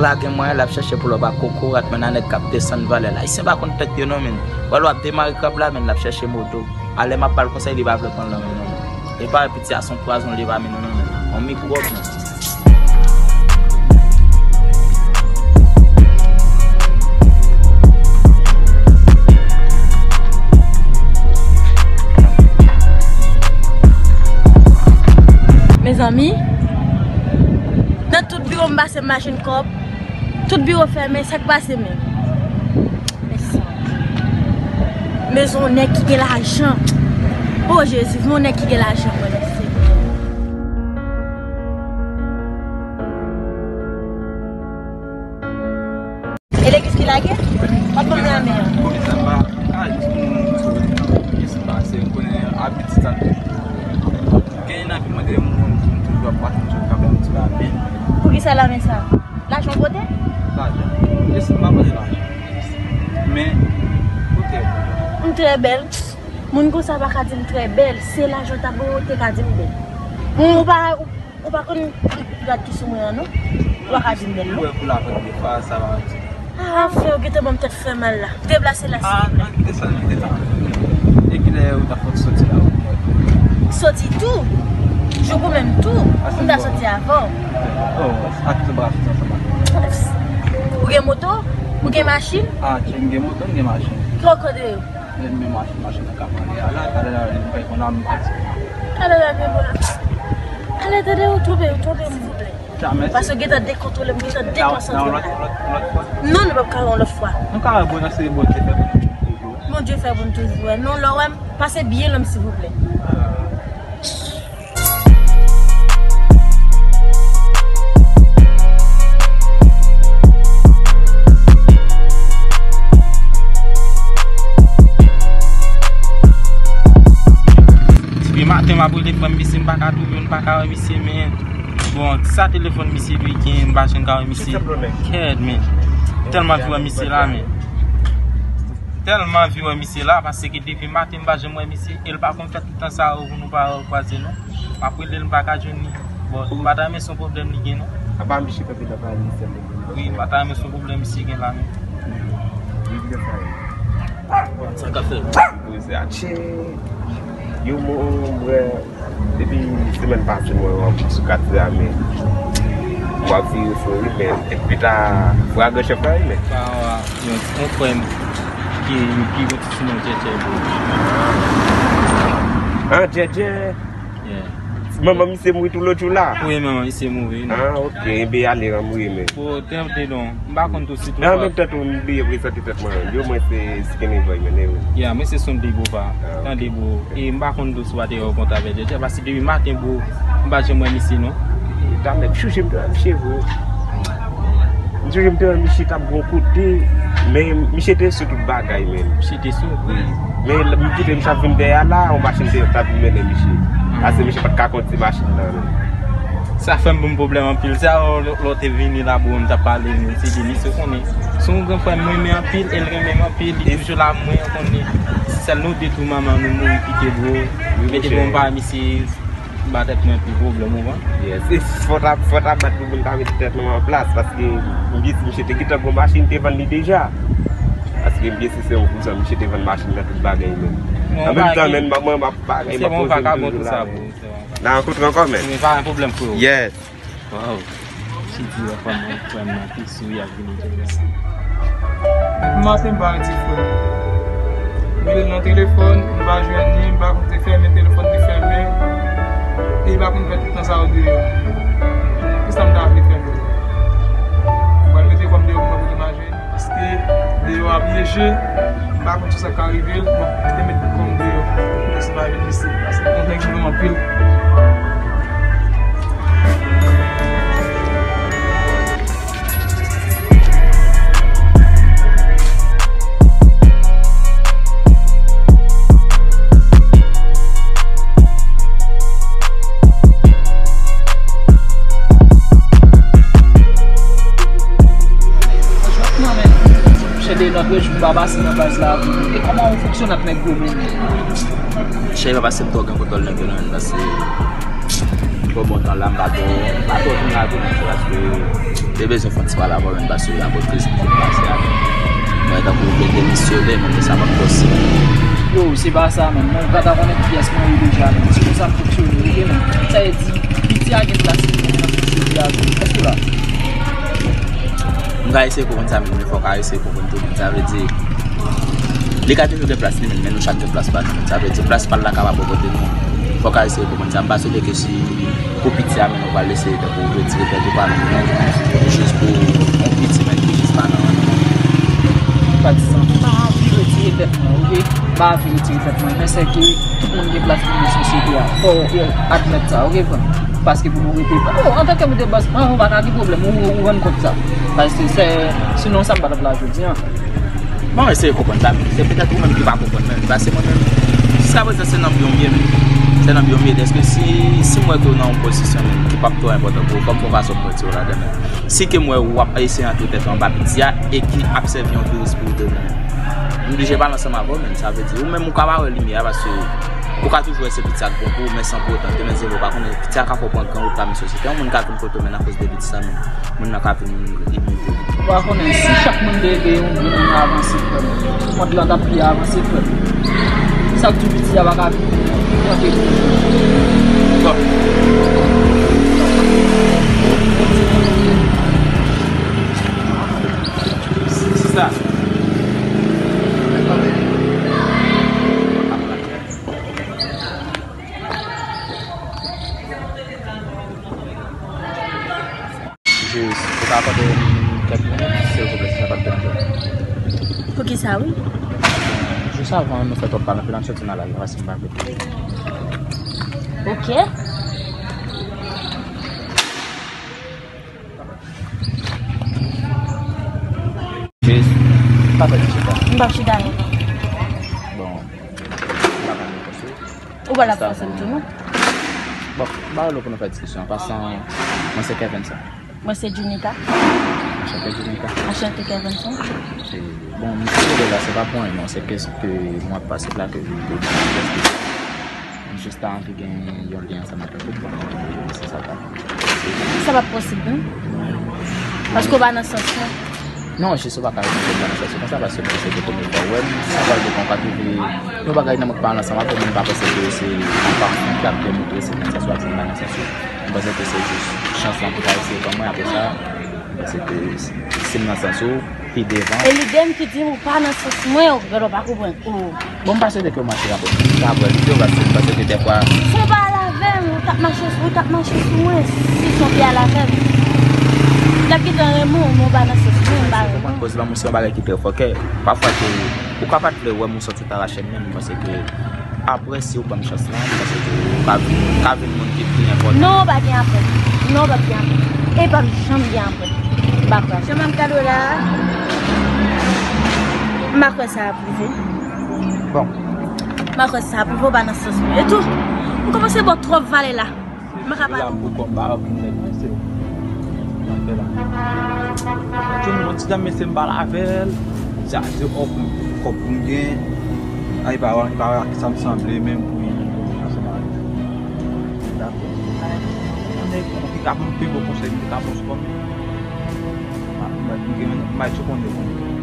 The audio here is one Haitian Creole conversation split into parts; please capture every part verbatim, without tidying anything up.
La gen mwayen l ap chèche pou l wè pa kokorat, men nan nèg k ap desann valè l. Ayisyen pa konn tèt yo non, men. Wè l w ap demare krab la, men l ap chèche moto. Alè m ap ba l konsèy, li pa vle pran l nan men non. E pa piti a, se yon pwazon li ye pa men non, non, men. On mikwòb, non. Mezanmi, nan tout biwo m pase m mache kòb, tout biwo fèmen, sa k pase menm? Mezon yon nèg ki gen lajan. O Jezi, yon nèg ki gen lajan mwen mèsi. E legliz ki lage? W ap ban m lamen an. Komisè pa, a, jis pou moun sou legliz pase, ou konnen abitid sa. Gen nan ki mande moun, moun toujou ap pase, toujou ka ban m ti lamen. Poukisa lamen sa? Lajan w pote? Lajan. Jis m pa pote lajan. Men, ou trè bèl. M trè bèl. Moun konsa pa ka di m trè bèl. Se lajan w ta ban mwen, ou te ka di m bèl. Ou pa, ou, ou pa konn rad ki sou mwen an, non? Ou pa ka di m bèl, non? Ou wè pou lajan de fwa, sa pa di. Ah, frè, ou gentan ban m tèt fè mal la. Deplase la, silvouplè. Ah, non, kite sa, kite sa. E kilè ou ta fòk soti la? Soti tou? Jou ou menm tou? M ta soti avan w. Oh, ak tout bagay soti ansanm ak. Ou gen moto? Ou gen machin? Ah, m gen moto, m gen machin. Ki w kote yo? Men machin, machin nan ka pale a la, talè la, li fè konn a m pati. Talè la, gen bon la. Talè, tande, ou twonpe, ou twonpe, silvouplè. Paske w gentan dekontwole m, gentan dekonsantre m la. Non, nou p ap ka wè yon lòt fwa. Nou ka wè Bondye, se Bondye fè pou nou toujou. Bondye fè pou nou toujou, wè. Non, lè w wè m, pase byen lwen m, silvouplè. Depi maten m ap rele frè m, misye m pa ka twouve, m pa ka wè misye, men. Bon, sa telefòn misye dwe gen, m pa janm ka wè misye. Kèt, men. Tèlman anvi wè misye la, men. Tèlman anvi wè misye la, paske depi maten m pa janm wè misye, e l pa konn fè tout tan sa yo pou nou pa kwaze, non. M ap rele l, m pa ka jwenn li. Bon, m pa ta renmen se yon pwoblèm li gen, non. Apa misye kanpe nan pale li sèl li gen. Wi, m pa ta renmen se yon pwoblèm misye gen la, non. Li vle fè. Sa k ap fè? Poze atchè. Yo, mwen, mwen, depi semèn pase, mwen, mwen sou katye a, men mwen ap vire fò, wi, men, epi ta, fwa gòch ap fè, men. Pa, yon, yon frè m ki, ki gen ti non Djèdjè, bro. Ah, Djèdjè. Yeah. Manman misye mouri tou lòt jou la? Wi, manman misye mouri, non. Ah, ok. Enben, ale, anmwe, men. Bon, tande non. M pa konn tou si tou. Nan menm tan tou, m bliye prezante tèt mwen. Yo, mwen se Skinny Boy, men, wi. Yeah, mwen se Sunday, bro, pa. Ah, ok. Tande, bro. E m pa konn tou si w pa te gen yon kont avèk Djèdjè, paske depi maten, bro, m pa janm wè misye, non. Talè, m sonje m te wè misye, bro. M sonje m te wè misye t ap gon kote, men misye te sou tout bagay, men. Misye te sou? Wi. Men m kite misye ap vin dèyè la, yon machin te t ap vin mennen misye. Paske misye pa t ka kondui machin nan, non. Sa fè m ban m pwoblèm anpil. Sa, lè, lè w te vini la, bro, m t ap pale, men se de misye w konnen. Se yon gran frè m, mwen renmen anpil, e l renmen m anpil, li toujou la, mwen konnen. Sèl nou de tou manman nou mouri kite, bro. Mete bon pa misye. Ba tèt mwen pi pwoblèm, ou konprann? Yes. E fò ta, fò ta bat pou moun ta mete tèt nou an plas, paske m gen si misye te gentan gon machin, te vann li deja. Paske m gen si se yon kouzan, misye te vann machin nan, tout bagay, men. An menm tan, men, mwen, m ap bagay, m ap poze m toujou la, men. N a rankontre ankò, men. Men pa gen pwoblèm, freo. Yes. Waw. Chidi wè kòman frè m nan te souri ap vini jwenn mwen. Depi maten m pa wè ti frè m. M rele l nan telefòn, m pa jwenn li, m pa konn te fèmen telefòn li fèmen. E li pa konn fè tout tan sa yo deyò. Kisa m ta vle fè menm? M pral mete kò m deyò pou mwen pote mache. Paske deyò a byen je, m pa konn sa k ka rive l, bon, m te met kò m deyò pou mesye pa vin isit, paske m konn nèg yo anpil. Chede nan trèz jou pa pase nan baz la. E kòman ou fonksyone ak nèg yo menm? Chè pa pase m twò gen kontwòl nèg yo nan men, paske Twò bon tan la, m pa twò, m pa twò vin la tou, men se paske te bezwen fè yon ti pale avè w, men paske apre kriz ki fin pase a, mwen tankou w vle demisyone, men sa p ap posib. Yo, se pa sa, men mwen pa ta konnen kiyès mwen ye deja, men se konsa m fonksyone, oke, men sa vle di, piti a gen plas li nan sosyete a tou, èske w la? M ka eseye konprann sa, men fò w ka eseye konprann tou, men sa vle di, li ka toujou gen plas li, men, men nou chak gen plas pa nou, men sa vle di, plas pa l la ka pa bò kote nou. Fò w ka eseye konprann sa, m pa swete ke si pou piti a, men nou pral eseye tankou retire tèt ou pa nou, men jis pou yon piti, men ki jis pa nan. Patizan, m pa anvi retire tèt mwen, oke? M pa anvi retire tèt mwen, men sèke tout moun gen plas li nan sosyete a. Fò w admèt sa, oke, frè m? Paske pou nou rete, oh, antanke m te bòs, mwen, ou pa ka gen pwoblèm, ou, ou rann kont sa. Paske se, sinon sa m pa t ap la jodi a. Bon, eseye konprann sa, men se petèt ou menm ki pa konprann menm. Paske mwen menm, jiskaprezan, se nan byen m ye menm. Se nan byen m ye. Dèske si, si m wè ke w nan yon pozisyon menm ki p ap twò enpòtan pou ou, kòm fò fason pou mwen di w ladan menm. Si ke m wè w ap eseye antre tèt ou anba piti a e ki ap sèvi yon touris pou ou demen. M blije pale ansanm avè w, men sa vle di, ou menm ou ka pa wè limyè a, paske ou ka toujou wè se piti sa k bon pou ou, men san pou otan, demen zile ou pa konnen, piti a ka fè w pran gran wout la, men sosyete, yon moun ka vin kote w, men akoz de piti sa, men moun nan ka vin ignore ou. Ou pa konnen, si chak moun te ede yon grenn, nou avanse, frè m. Mond lan t ap pi avanse, frè m. Sa k di piti a pa ka vin plante grenn. Bon. Sista. Jis, ou ka akòde m kèk minit, silvouplè, si sa pa t deranje w? Poukisa, wi? Jis avan nou fè twòp pale anpil, ann soti nan lari la, paske m pa vle. Ok. Jis, pa fè ti chita. M p ap chita, non. Bon, m pa pale konsa. Ou pa la fòse m tou, non? Bon, ba yo pou nou fè diskisyon. An pasan, mwen se Kevinson. Mwen se Junica. Anchante, Junica. Anchante, Kevinson. E, bon, m te rele la, se pa pou anyen, non. Se ke, ke mwen ap pase la, ke m te di, m jis ta anvi gen yon lyen ansanm avèk ou, bon, se sa ka. Sa p ap posib, non? Paske w pa nan sans mwen. Non, jis ou pa ka reponn mwen nan sans konsa, paske mwen se te premye fwa w wè m, sa pral depan w ka twouve, yon bagay nan mwen k pa al ansanm avè w, men m pa panse ke se yon parfum k ap demontre si m nan sans ou ak si m pa nan sans ou. M panse ke se jis chans lan pou ta eseye ban mwen, apre sa, m panse ke si, si m nan sans ou, pi devan. E lide m ki di m ou pa nan sans mwen, ou genlè w pa konprann. Ou Bon, m pa swete ke w mache avè m. Sa vrè lide w, paske m panse ke dèfwa. Si w pa al avè m, ou t ap mache, ou t ap mache sou mwen, si se w te al avè m. M t ap gentan renmen w, men w pa nan sans mwen, m pa renmen w. Koz lanmou se yon bagay ki trè fòkè. Pafwa ke ou ka pa t vle wè m, ou santi w t arache m, men m panse ke apre, si w ban m chans lan, m panse ke ou ka vin, ka vin moun ki pi enpòtan. Non, pa gen apre. Non, pa gen apre. E p ap janm gen apre. M pa kwè. Jan m ap gade w la a, m pa kwè sa ap rive. Bon. M pa kwè sa ap rive, w pa nan sans mwen. E tou, m kòmanse ba w twòp valè la. M pa ka pale. Pou kòb ba w pou nèg mesye. Sa fè la. Tou yon ti dam mesye m pale avè l. Sa se kòb pou m gen. Ay pa wè, pa wè ak sa m sanble menm pou li ansanm avè m. Dakò. Nèg ki ka ban m pi bon konsèy, ki ka bon sipò m. M, m, m, m, m, m,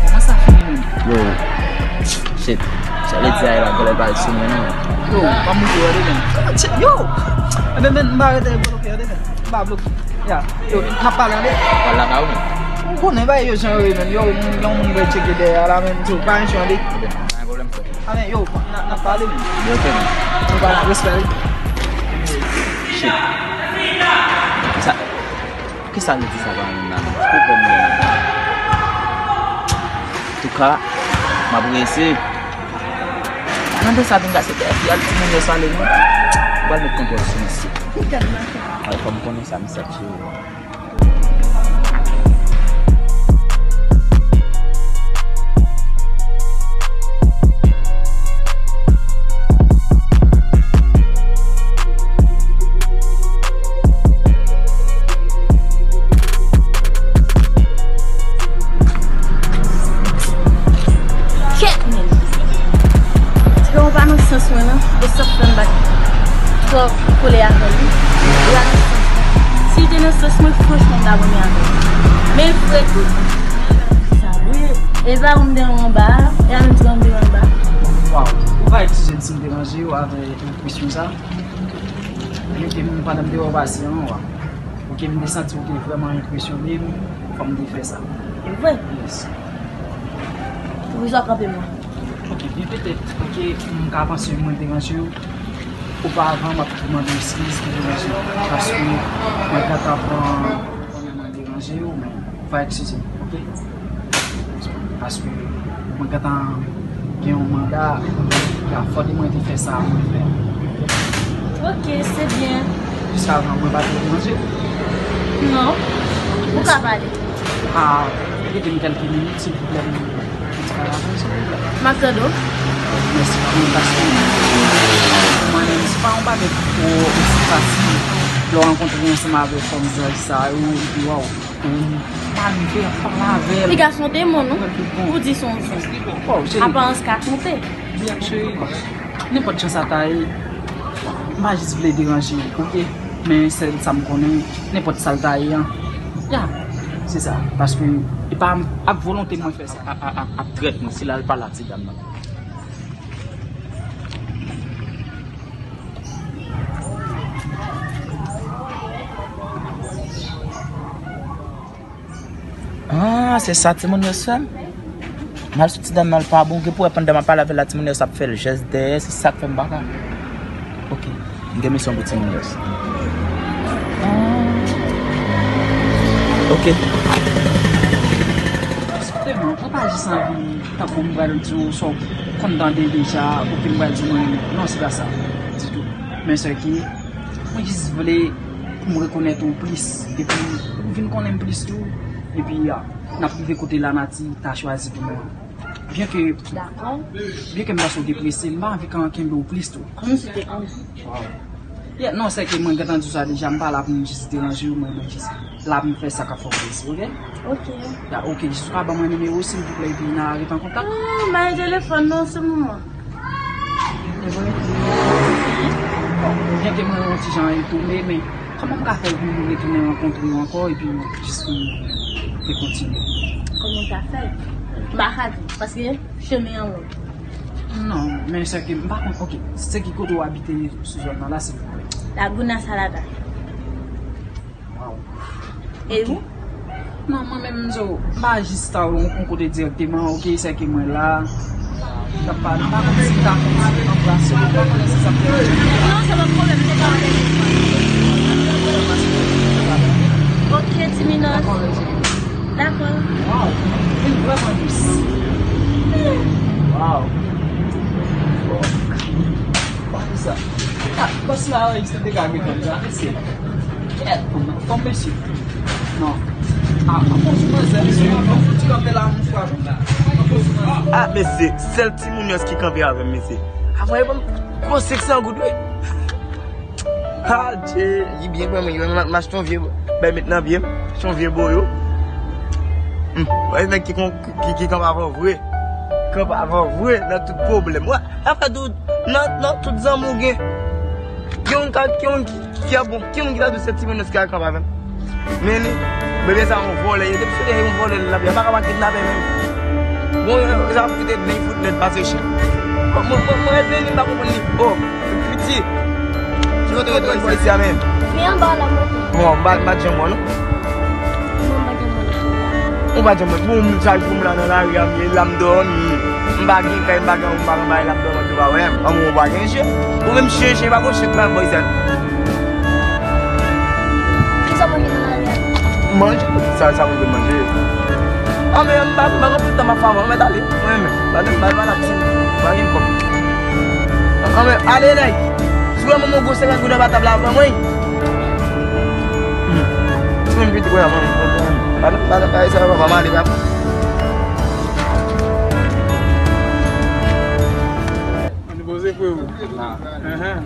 Kòman sa fini menm? Yo, shit. Sa vle di a la, gòlè pa sou mwen non. Yo, pa moute yo de menm. Yo! Ebyen, men, m pa rete bloke yo de menm. M pa bloke. Ya, yo, n ap pale, tande? Pale la, ba ou menm. Ou konnen bagay yo jan yo ye, menm. Yo, moun, yon moun vle tcheke dèyè a la, menm, tou. Pa yon chan de. Ebyen, pa gen pwoblèm, frè. A, men, yo, n a, n ap pale, menm. Yo, ok, menm. Nou pale ak respè, wi. Shit. Sa, kisa nou di sa pa menm la, menm? Ki pwoblèm nou ye, menm? Antouka, m ap rese. Nan de sa, pinga se kè fi al timoun yo sale, non? Ou pral met kontwòl sou misye. Gad mache. Ay, fò m konnen sa misye ap jere. Kèt, men. Tron pa nan sans mwen, non. E sa k fè m pa t twò kole avè l, wi. Li pa nan sans mwen. Si l te nan sans mwen, franchman, m t ap renmen avè l. Men l fre tou. Sa vre. E pa ou m te renmen anba a, e a menm ti ou m te renmen anba a. Waw, ou pa eskize m si m deranje w avè enpresyon sa. Byenke m, pandan m te wè w pase an, wa. Ok, m te santi w te vrèman enpresyone m, fò m te fè sa. E vre? Yes. Poukisa w kanpe mwen? Ok, byen petèt, ok, m ka panse mwen deranje w. Oparavan, m ap mande w eskiz pou deranje w. Paske mwen gentan pran, konnen mwen deranje w, men ou va eskize m, ok? Paske mwen gentan gen yon manda, ya, fòde mwen te fè sa mwen fè. Ok, se byen. Jiskavan mwen pa te deranje w. Non. Ou ka pale. Ah, kite m kèlke minit, silvouplè, m, m ti pale avè w, silvouplè. M ap tande w. Mèsi, mwen, paske mwen menm, se pa yon bagay ki twò osi fasil lè w rankontre ansanm avèk fanm zòrèy sa yo, epi waw. Ou pa rive ap pale avè l. Piga se yon demon, non? Ou di se yon zen. Oh, cheri. Aparans ka twonpe. Byen, cheri. Nenpòt jan sa ta ye, m pa jis vle deranje w, ok? Men sèl sa m konnen, nenpòt sa l ta ye an. Ya, se sa. Paske e pa ak volonte mwen fè sa. A, a, a, ap trèt mwen, se la l pale a ti dam nan. Ah, se sa timoun yo fè m? M al sou ti dam nan, l pa bon, gen pou wè pandan m ap pale avè l la, timoun yo ap fè l jès dèyè, se sa k fè m pa ka. Ok, m gen misyon pou timoun yo. Ah. Ok. Mwen pa jis anvi tankou m pral di w sa w konn tande deja, oubyen m pral di w mwen renmen. Non, se pa sa ditou. Men sèke mwen jis vle pou m rekonèt ou plis, epi pou w vin konnen m plis tou, epi a, n ap rive kote lanati ta chwazi pou nou an. Byenke, dakò, byenke m panse w deprese, m pa anvi kenbe w plis tou. Kòmsi w te konnen? Waw. Yeah, non, sèke mwen gentan di w sa deja, m pa la pou m jis deranje w, mwen, mwen jis la pou m fè sa k ap fè w plezi, ok? Ok. Ya, ok, jis ou ka ban mwen nimewo w, silvouplè, epi n a ret an kontak. Non, m pa gen telefòn, non, an se moman. E vre? Bon, byenke mwen yon ti jan etone, men kòman m ka fè pou m retounen rankontre w ankò, epi jis pou nou te kontinye? Kòman w ka fè? M pa ka di, paske chemen an long. Non, men sèke m pa konn, ok, se ki kote w abite sou zòn nan la, silvouplè? Laguna Salada. Waw. E ou? Non, mwen menm, m zo, m pa jis ta yon, yon kote dirèkteman, ok, sèke mwen la. M t ap pale, m pa konn si m ta konn anbrase w, m pa konnen si sa p fè. Non, se pa pwoblèm, se pa pwoblèm. Ok, ti Minos. Dakò. Waw, vin vrèman dous. Waw. Bon. Gade sa. Ah, bòs la, wi, se te ka gade sa, mesye. Kèt, bon, bon, mesye. Non. Ah, an bon sou manzè, mesye. An bon ti kanpe la, mon frè. An bon sou manzè. Ah, mesye, sèl timoun yòs ki kanpe avè m, mesye. Avan, e ban m gwo senk san goud, wi. Adje, li byen pran mwen, m, m achte yon vye bèl met nan pye m, achte yon vye boyo. Hmm, wè nèg ki kon, ki, ki kanpe avè w vre. Kanpe avè w vre nan tout pwoblèm. Wè, afè tou, nan, nan tout zanmi w gen, gen youn ka, gen youn ki, ki ap bon, gen youn ki ta dou se ti moun nan ki al kanpe avè m. Men li, bebe sa yon vòlè, li te sou yon vòlè l ap, li pa ka pa kidnape menm. Bon, sa ap kite byen fout nèt pase chen. Bon, mwen, mwen, mwen ret vini, m pa konprann li. Oh, piti. Ki kote w te wè sa isi a menm? Men anba la, mwen. Bon, m pa, m pa t janm wè w, non. Non, m pa t janm wè w, non. Ou pa t janm wè m. Bon, m chak jou m la nan lari a, m ye la, m dòmi. M pa gen kay, m pa gen, m pa gen bagay la, m dòmi, ou pa wè m. Anmwe, ou pa gen je. Ou menm chen, chen pa gon chen k pral bò isit. Kisa w manje nan lari a? Manje? Sa, sa pou mwen manje. Anmwe, m pa, m pa gen anpil tan m ap fè avan, mwen ale. Mwen menm, pa de, pa de maladi, pa gen kòb. Anmwe, ale, nèg. Vrèman, mon gwo senkant goud anba tab la, vrèman, wi. Hmm. Ti moun piti, vrèman, pa nan, pa nan kay sa, papa, m ale, papa. Ann poze, freo. Enhen.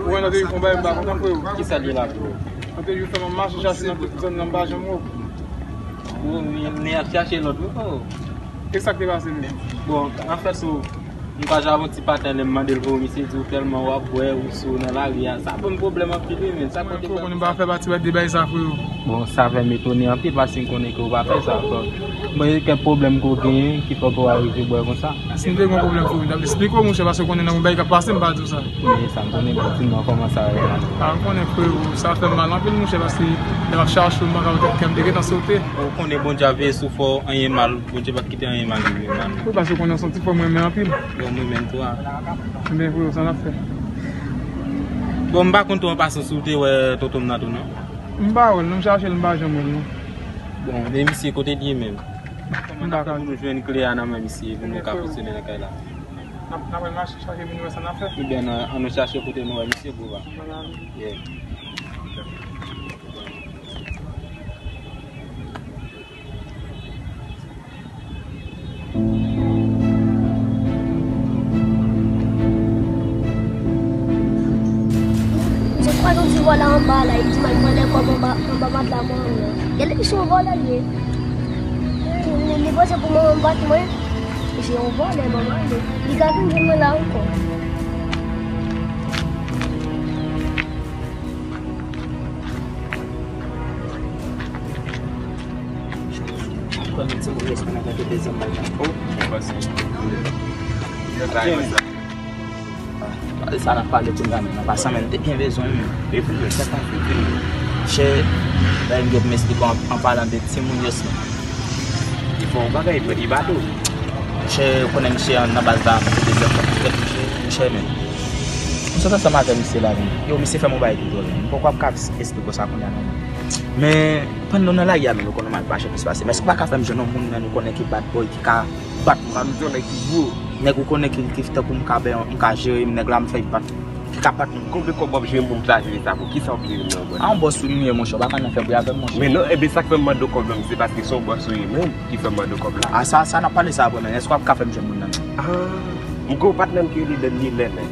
Ou wè, nan te fon bagay, m pa kontan, freo. Kisa l ye la, freo? Nan te fè m mache chache nan tout zòn nan, m pa janm wè w. Ou, ni, ni ap chache lòt, wi, freo. E sa k te pase menm? Bon, anfèt, sou, m pa jan avè yon ti patnè, lè m mande l pou misye di w tèlman w ap bwè, ou sou nan lari a, sa ban m pwoblèm anpil, wi, men sa kote. Mwen konnen m pa fè pati de bagay sa, freo. Bon, sa fè m etone anpil, paske m konnen ke w pa fè sa. Bon, e kèk pwoblèm ke w genyen ki fè ke w arive bwè konsa. Si m te gen yon pwoblèm, freo, m t ap esplike w, monchè, paske w konnen nan yon bagay k ap pase, m pa di w sa. Men sa m konnen, bon, di m non, kòman sa ye la? A, m konnen, freo, sa fè m mal anpil, monchè, paske lè m ap chache w, m pa ka wè tèt kè m te gentan sote. Ou konnen Bondye ap veye sou fò, anyen mal, Bondye p ap kite anyen mal rive, man. Wi, paske w konnen w se yon ti frè m renmen anpil. Bon, mwen menm tou a. Ebyen, freo, sa n ap fè? Bon, m pa konn tou an pasan si w te wè tonton m nan tou, non. M pa wè l, non, m chache l, m pa janm wè l, non. Bon, men misye, kote l ye menm? Kòman n ap fè pou nou jwenn kle a nan men misye, pou nou ka fonksyone nan kay la? N ap, n ap al mache chache vin wè sa n ap fè. Ebyen, ann, ann nou chache kote nou wè misye, bro. Yeah. M sot kwaze yon ti vòlè anba la, li di m al vòlè kòb anba, anba matla manman m nan. Gade, li se yon vòlè li ye. Li, li panse pou manman m bat mwen. Li se yon vòlè, manman m. Li ka vin jwenn mwen la ankò. Premye ti moun responn avèk yon dezyèm bagay. Oh, mwen panse. Yo ta yon sa. Pale sa n ap pale kounye a, men nan pasan, men m te byen bezwen, men. E pou mwen, sa ka fè ke. Chè, la, m gen pou m esplike w an, an palan de timoun, yes, men. Li fè yon bagay, men li ba tou. Chè, konnen misye an nan baz la, m te dezyèm fwa, m te misye, chè, men. M sot ansanm avè misye la, men. Yo, misye fè m yon bagay ki dwòl, men. M poko ap ka esplike w sa kounye a, non. Men, pandan nou nan lari a, men nou konnen m al mache plis pase. Men èske w pa ka fè m jwenn yon moun, men nou konnen ki bad boy, ki ka bat moun. Sa vle di yon nèg ki gwo. Nèg ou konnen ki, ki tankou m ka bè, m ka jere m, nèg la m fè bat, ki ka bat moun. Konbyen kòb w ap jwenn pou m ta jere sa pou kisa w ap jere m nan, bro? A, yon bòs ou m ye, monchè, w pa ka nan fè bri avè m, monchè. Men non, ebyen sa k fè m mande w kòb la, se paske se yon bòs ou ye menm ki fè m mande w kòb la. A, sa, sa n ap pale sa apre, men èske w ap ka fè m jwenn moun nan? A, m gen yon patnè m ki rele Dènye Lèlè.